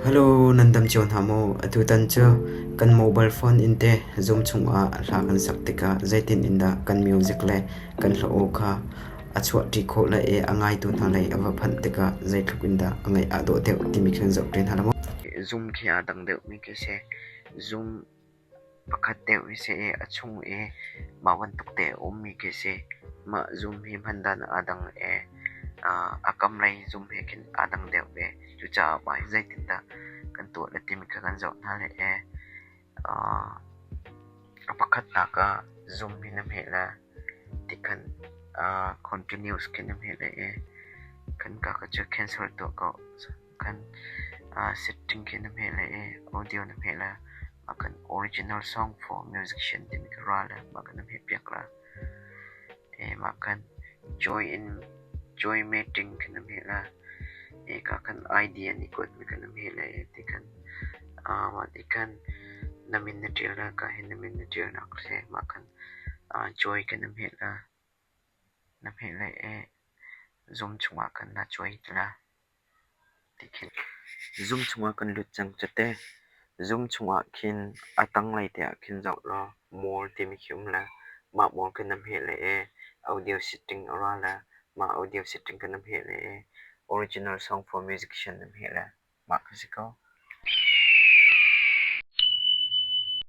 Hello, nan dam cio hna maw? Atutan cu kan mobile phone in teh Zoom chungah hla kan sak tikah zeitin in dah kan music le kan hla aw kha a chuahṭi khawh lai i a ngaitu hna lei a va phanh tikah zeitluk in dah a ngaih aa dawh deuh timi khi kan zoh te hna la maw? Zoom khi aa dang deuhmi khi a si. Zoom pakhat deuh hi si i a chung i mah bantuk te a ummi khi a si. Mah zum hi hman dan aa dang i a kam lei zum he khin aa dang deuh ve. Cucaah mah hi zeitindah kan tuah le timi kha kan zoh hna lai i a pakhatnak ah zum hi na hmeh le tikhan continuous khi na hmeh lai i kan ka kha cu cancel tuah ko. Kan setting khi na hmeh lai i audio na hmeh lai. Mah kan original song for musician timi kha ra le mah kan na hmeh piak la. Mah kan join in join meeting khi na hmeh la. Ka kan ID an i kuat mi kha na hmeh lai i ti khan mah ti khan na min na ṭial la. Ka hin na min na ṭial nak si. Mah khan join khi na hmeh la. Na hmeh lai i Zoom chungah khan na cuai ti la. Zum chungah kan lut cang cate. Zum chungah khin a tanglei te ah khin zoh law more timi khi um le mah more khi na hmeh le i audio setting a ra le mah audio setting khi na hmeh le i original song for musician na hmeh le mah khi si ko.